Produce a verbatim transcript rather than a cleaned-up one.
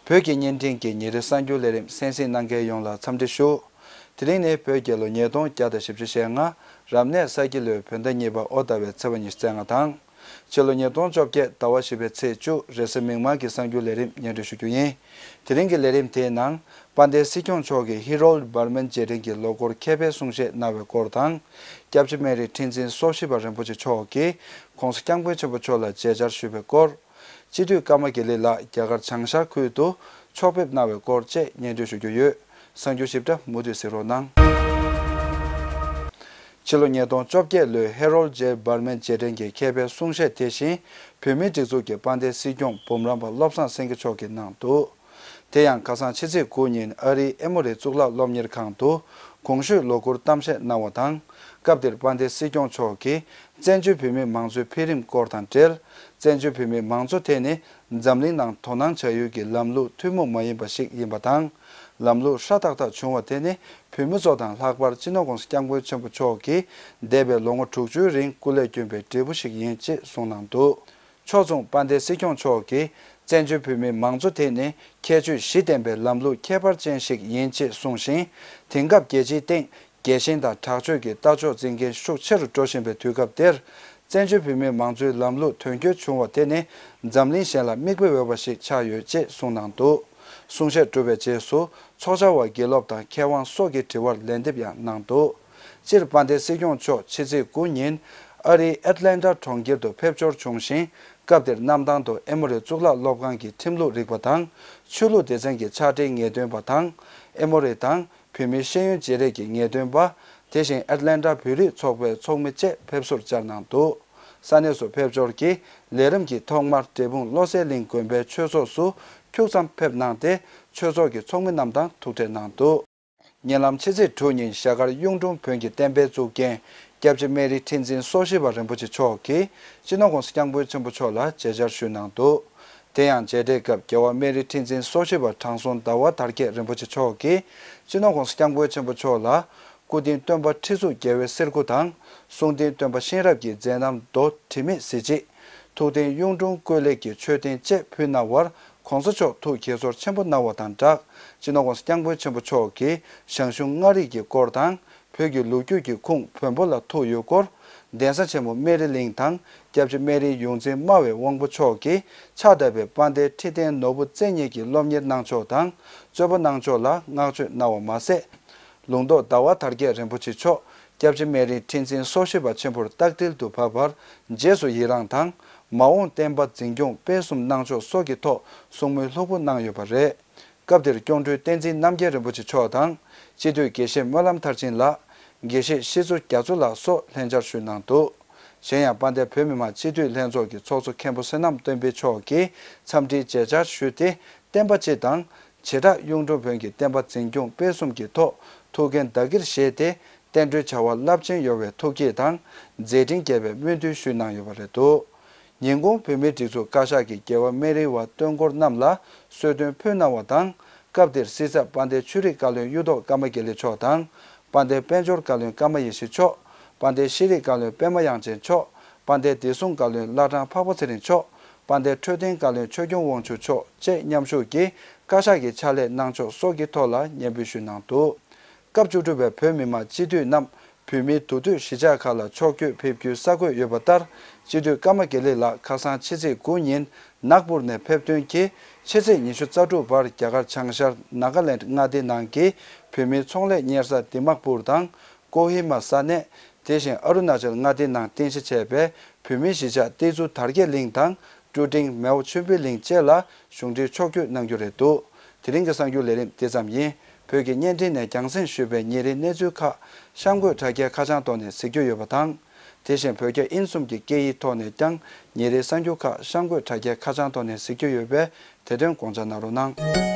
བོད་ཀྱི་བརྙན་འཕྲིན་གྱི་ཉིན་རེའི་གསར་འགྱུར་ལས་རིམ་གསན་གཟིགས་གནང་མཁན་ཡོངས་ལ་འཚམས་འདྲི་ཞུ། དེ་རིང་ནི་བོད་རྒྱལ་ལོ་ཉིས་སྟོང་བརྒྱ་དང་བཞི་བཅུ་ཞེ་ལྔ། རབ་གནས་ས་ཁྱི་ལོའི་བོད་ཟླ་གཉིས་པ་ཨོ་ཟླ་བའི་ཚེས་པ་ཉི་ཤུ་རྩ་ལྔ་དང་། ཕྱི་ལོ་ཉིས་སྟོང་བཅོ་བརྒྱད་ཟླ་བ་བཞི་པའི་ཚེས་བཅུ། རེས་གཟའ་མིག་དམར་གྱི་གསར་འགྱུར་ལས་རིམ་སྙན་སྒྲོན་ཞུ་རྒྱུ་ཡིན། དེ་རིང་གི་ལས་རིམ་དེའི་ནང་། དཔལ་ལྡན་སྲིད་སྐྱོང་མཆོག་གིས་ཧི་རོལ་འབར་མན་རྗེས་དྲན་གྱི་ལོ་འཁོར་མཁས་པའི་གསུང་བཤད་གནང་བའི་སྐོར་དང་། སྐྱབས་རྗེ་སྨན་རི་ཁྲི་འཛིན་སོ་བཞི་པ་རིན་པོ་ཆེ་མཆོག་གིས་༸གོང་ས་༸སྐྱབས་མགོན་ཆེན་པོ་མཆོག་ལ་མཇལ་བཅར་ཞུས་པའི་སྐོར། སྤྱི་འཐུས་ཀརྨ་དགེ་ལེགས་ལགས་རྒྱ་གར་བྱང་ཤར་ཁུལ་དུ་ཕྱོགས་ཕེབས་གནང་བའི་སྐོར་བཅས་སྙན་སྒྲོན་ཞུ་རྒྱུ་ཡོད། གསར་འགྱུར་ཞིབ་ཕྲ་མུ་མཐུད་གཟིགས་རོགས་གནང་། ཕྱི་ལོ་ཉིས་སྟོང་བཅོ་བརྒྱད་ལོའི་ཧེ་རོལ་ཇེ་འབར་མན་རྗེས་དྲན་གྱི་མཁས་པའི་གསུང་བཤད་དེ་བཞིན་བོད་མིའི་སྒྲིག་འཛུགས་ཀྱི་དཔལ་ལྡན་སྲིད་སྐྱོང་འབུམ་རམས་པ་བློ་བཟང་སེང་གེ་མཆོག་གིས་གནང་འདུག་དེ་ཡང་ཁ་སང་ཕྱི་ཚེས་དགུ་ཉིན་ཨ་རིའི་ཨེ་མོ་རི་གཙུག་ལག་སློབ་གཉེར་ཁང་དུ་གོང་ཞུས་ལོ་འཁོར་གཏམ་བཤད་གནང་བ་དང་། སྐབས་དེར་དཔལ་ལྡན་སྲིད་སྐྱོང་མཆོག་གིས་བཙན་བྱོལ་བོད་མིའི་མང་གཙོའི་འཕེལ་རིམ་སྐོར་དང་འབྲེལ། བཙན་བྱོལ་བོད་མིའི་མང་གཙོ་དེ་ནི་འཛམ་གླིང་ནང་དོ་སྣང་བྱ་ཡུལ་གྱི་ལམ་ལུགས་ཐུན་མོང་མ་ཡིན་པ་ཞིག་ཡིན་པ་དང་། ལམ་ལུགས་ཧྲ་ཏག་ཏག་བྱུང་བ་དེ་ནི་བོད་མི་ཚོ་དང་ལྷག་པར་སྤྱི་ནོར་༸གོང་ས་༸སྐྱབས་མགོན་ཆེན་པོ་མཆོག་གིས་འདས་པའི་ལོ་ངོ་དྲུག་ཅུའི་རིང་སྐུ་ལས་བསྐྱོན་པའི་འབྲས་བུ་ཞིག་ཡིན་ཅེས་གསུངས་གནང་འདུག་ཕྱོགས་མཚུངས་དཔལ་ལྡན་སྲིད་སྐྱོང་མཆོག་གིས་བཙན་བྱོལ་བོད་མིའི་མང་གཙོ་དེ་ནི་ཁྱད་ཆོས་བཞི་ལྡན་པའི་ལམ་ལུགས་ཁྱད་པར་ཅན་ཞིག་ཡིན་ཅེས་གསུངས་ཤིང་། དེང་སྐབས་རྒྱལ་སྤྱིའི་སྟེང་རྒྱལ་ཞེན་དང་དྲག་སྤྱོད་ཀྱི་ལྟ་ཕྱོགས་འཛིན་མཁན་ཤུགས་ཆེ་རུ་འགྲོ་བཞིན་པའི་དུས་སྐབས་དེར། བཙན་བྱོལ་བོད་མིའི་མང་གཙོའི་ལམ་ལུགས་དོན་འཁྱོལ་བྱུང་བ་དེ་ནི་འཛམ་གླིང་གཞན་ལ་མིག་དཔེ་འོས་པ་ཞིག་ཆགས་ཡོད་ཅེས་གསུངས་གནང་འདུག་གསུང་བཤད་གྲུབ་པའི་རྗེས་སུ་ཚོགས་བཅར་བ་དགེ་སློབ་དང་མཁས་དབང་སོགས་ཀྱི་དྲི་བར་ལན་འདེབས་ཡང་གནང་འདུག་སྤྱིར་དཔལ་ལྡན་སྲིད་སྐྱོང་མཆོག་ཕྱི་ཚེས་དགུ་ཉིན་ཨ་རིའི་ཨེཊ་ལན་ཊ་གྲོང་ཁྱེར་དུ་ཕེབས་འབྱོར་བྱུང་ཞིང་། སྐབས་དེར་གནམ་ཐང་དུ་ཨེ་མོ་རི་གཙུག་ལག་སློབ་ཁང་གི་ཁྲིམས་ལུགས་རིག་པ་དང་ཆོས་ལུགས་སྡེ་ཚན་གྱི་ཕྱག་སྦྲེལ་ངེས་སྟོན་པ་དང་། ཨེ་མོ་རི་དང་བོད་མིའི་ཤེས་ཡོན་བརྗེ་རེས་ཀྱི་ངེས་སྟོན་པ། དེ་བཞིན་ཨེཊ་ལན་ཊ་བོད་རིགས་ཚོགས་པའི་ཚོགས་མི་བཅས་ཕེབས་བསུར་བཅར་གནང་འདུག་ས་གནས་སུ་ཕེབས་འབྱོར་གྱིས་ལས་རིམ་གྱི་ཐོག་མར་འབྲས་སྤུངས་བློ་གསལ་གླིང་དགོན་པའི་ཆོས་ཚོགས་སུ་ཁྱུག་ཙམ་ཕེབས་གནང་སྟེ། ཆོས་ཚོགས་ཀྱི་ཚོགས་མི་རྣམས་དང་ཐུག་འཕྲད་གནང་འདུག་ཉེ་ལམ་ཕྱི་ཚེས་དྲུག་ཉིན་ཤ་དཀར་གཡུང་དྲུང་བོན་གྱི་བསྟན་པའི་གཙུག་རྒྱན་སྐྱབས་རྗེ་སྨན་རི་ཁྲི་འཛིན་སོ་བཞི་པ་རིན་པོ་ཆེ་མཆོག་གིས་སྤྱི་ནོར་༸གོང་ས་༸སྐྱབས་མགོན་ཆེན་པོ་མཆོག་ལ་མཇལ་བཅར་ཞུས་གནང་འདུག་དེ་ཡང་མཇལ་འཕྲད་སྐབས་རྒྱལ་བ་སྨན་རི་ཁྲི་འཛིན་སོ་བཞི་པ་དྲང་སྲོང་ཟླ་བ་དར་རྒྱས་རིན་པོ་ཆེ་མཆོག་གིས་སྤྱི་ནོར་༸གོང་ས་༸སྐྱབས་མགོན་ཆེན་པོ་མཆོག་ལ་སྐུ་རྟེན་སྟོན་པ་ཁྲི་གཙུག་རྒྱལ་བའི་གསེར་སྐུ་དང་། གསུང་རྟེན་སྟོན་པ་གཤེན་རབ་ཀྱི་མཛད་རྣམ་མདོ་དྲི་མེད་གཟི་བརྗིད། ཐུགས་རྟེན་གཡུང་དྲུང་བཀོད་ལེགས་ཀྱི་མཆོད་རྟེན་བཅས་ཕུལ་གནང་བར་༸གོང་ས་མཆོག་ཐུགས་དགྱེས་ཚོར་ཆེན་པོ་གནང་བ་དང་སྦྲགས། སྤྱི་ནོར་༸གོང་ས་༸སྐྱབས་མགོན་ཆེན་པོ་མཆོག་གིས་ཞང་ཞུང་མངའ་རིས་ཀྱི་སྐོར་དང་། བོད་ཀྱི་ལོ་རྒྱུས་ཀྱི་ཁུངས་བོན་པོ་ལ་ཐུག་ཡོད་སྐོར། གདན་ས་ཆེན་མོ་སྨན་རི་གླིང་དང་སྐྱབས་རྗེ་སྨན་རིའི་ཡོངས་འཛིན་སྨྲ་བའི་དབང་པོ་མཆོག་གིས་ཕྱག་བཏབ་པའི་དཔལ་ལྡན་ཁྲི་བརྟན་ནོར་བུ་རྩེ་གཉིས་ཀྱི་སློབ་གཉེར་གནང་ཕྱོགས་དང་། རྩོད་པ་གནང་ཕྱོགས་ལ་བསྔགས་བརྗོད་གནང་བ་མ་ཟད། ལུང་རྟོགས་ཟླ་བ་དར་རྒྱས་རིན་པོ་ཆེ་མཆོག་སྐྱབས་རྗེ་སྨན་རིའི་ཁྲི་འཛིན་སོ་བཞི་པ་ཆེན་པོར་རྟག་དྲིལ་དུ་བབས་པར་རྗེས་སུ་ཡི་རངས་དང་། མ་འོངས་བསྟན་པ་འཛིན་སྐྱོང་སྤེལ་གསུམ་གནང་ཕྱོགས་སོགས་ཀྱི་ཐོག་གསུང་མོལ་ལྷུག་པོ་གནང་ཡོད་པ་རེད། སྐབས་དེར་སྐྱོང་སྤྲུལ་བསྟན་འཛིན་རྣམ་རྒྱལ་རིན་པོ་ཆེ་མཆོག་དང་། སྤྱི་འཐུས་དགེ་བཤེས་སྨོན་ལམ་མཐར་ཕྱིན་ལགས། དགེ་བཤེས་ཤེས་ཚོ་རྒྱ་མཚོ་ལགས་སོགས་ལྷན་བཅར་ཞུས་གནང་འདུག་གཞན་ཡང་དཔལ་ལྡན་བོད་མི་མང་སྤྱི་འཐུས་ལྷན་ཚོགས་ཀྱི་ཚོགས་གཙོ་མཁན་པོ་བསོད་ནམས་བསྟན་འཕེལ་མཆོག་གིས་འཚམས་འདྲིའི་མཇལ་བཅར་ཞུས་ཏེ། བསྟན་པ་སྤྱི་དང་། བྱེ་བྲག་གཡུང་དྲུང་བོན་གྱི་བསྟན་པ་འཛིན་སྐྱོང་སྤེལ་གསུམ་གྱི་ཐོག་ཐུགས་འགན་བདག་གིར་བཞེས་ཏེ། བསྟན་འགྲོའི་བྱ་བ་རླབས་ཆེན་ཡོང་བའི་ཐུགས་བསྐྱེད་དང་། མཛད་འཕྲིན་རྒྱས་པའི་སྨོན་འདུན་ཞུས་གནང་ཡོད་པ་རེད་འདུག་ཉིན་གུང་བོད་མིའི་སྒྲིག་འཛུགས་བཀའ་ཤག་གིས་རྒྱལ་བ་སྨན་རི་བ་སྟོན་འཁོར་རྣམས་ལ་གསོལ་སྟོན་ཕུལ་གནང་བ་དང་། སྐབས་དེར་གཟི་ཚབ་དཔལ་ལྡན་ཆོས་རིག་བཀའ་བློན་གཡུ་ཐོག་ཀརྨ་དགེ་ལེགས་མཆོག་དང་། དཔལ་ལྡན་དཔལ་འབྱོར་བཀའ་བློན་ཀརྨ་ཡེ་ཤེས་མཆོག་དཔལ་ལྡན་ཤེས་རིག་བཀའ་བློན་པད་མ་དབྱངས་ཅན་མཆོག་དཔལ་ལྡན་བདེ་སྲུང་བཀའ་བློན་བླ་བྲང་འཕགས་པ་ཚེ་རིང་མཆོག་དཔལ་ལྡན་འཕྲོད་བསྟེན་བཀའ་བློན་ཆོས་སྐྱོང་དབང་ཕྱུག་མཆོག་བཅས་མཉམ་ཞུགས་ཀྱིས་བཀའ་ཤག་གི་ཕྱག་ལས་གནང་ཕྱོགས་སོགས་ཀྱི་ཐོག་ལ་སྙན་འབུལ་ཞུས་གནང་འདུག་སྐབས་བཅུ་དྲུག་པའི་བོད་མི་མང་སྤྱི་འཐུས་རྣམས་བོད་མིའི་འདུ་སྡོད་གཞིས་ཆགས་ཁག་ལ་ཕྱོགས་བསྐྱོད་ཕེབས་རྒྱུའི་གསར་འགོད་ཡོད་པ་ལྟར། སྤྱི་འཐུས་ཀརྨ་དགེ་ལེགས་ལགས་ཁ་སང་ཕྱི་ཚེས་དགུ་ཉིན་ནག་པུར་ནས་ཕེབས་ཐོན་གྱིས་ཕྱི་ཚེས་ཉི་ཤུ་རྩ་དྲུག་བར་རྒྱ་གར་བྱང་ཤར་ནཱ་ག་ལེནྜ་མངའ་སྡེ་ནང་གི་བོད་མིའི་ཚོང་ལས་གཉེར་ས་དི་མག་པུར་དང་ཀོ་ཧི་མ་ས་གནས། དེ་བཞིན་ཨ་རུ་ན་ཅལ་མངའ་སྡེའི་ནང་རྟེན་གཞི་བྱས་པའི་བོད་མིའི་གཞིས་ཆགས་ཏེ་ཛུ་དར་རྒྱས་གླིང་དང་ཀྲུ་ཀྲིང་མེའོ་ཆོས་འཕེལ་གླིང་བཅས་ལ་གཞུང་འབྲེལ་ཕྱོགས་བསྐྱོད་གནང་རྒྱུ་རེད་འདུག་དེ་རིང་གི་གསར་འགྱུར་ལས་རིམ་དེ་ཙམ་ཡིན། བོད་ཀྱི་བརྙན་འཕྲིན་ནས་རྒྱང་སྲིང་ཞུས་པའི་ཉིན་རེའི་གནས་ཚུལ་ཁག་གཤམ་འཁོད་དྲ་རྒྱའི་ཁ་བྱང་ཐོག་ནས་གཟིགས་རྒྱུ་ཡོད་པ་དང་། དེ་བཞིན་བོད་རྒྱ་དབྱིན་གསུམ་གྱི་སྐད་ཡིག་ཐོག་ནས་ཀྱང་ཉིན་རེའི་གསར་འགྱུར་ཁག་གཤམ་འཁོད་དྲ་རྒྱའི་ཁ་བྱང་ཐོག་ནས་གཟིགས་རྒྱུ་ཡོད་པས་དེ་དོན་དགོངས་འཇགས་གནང་རོགས་གནང་།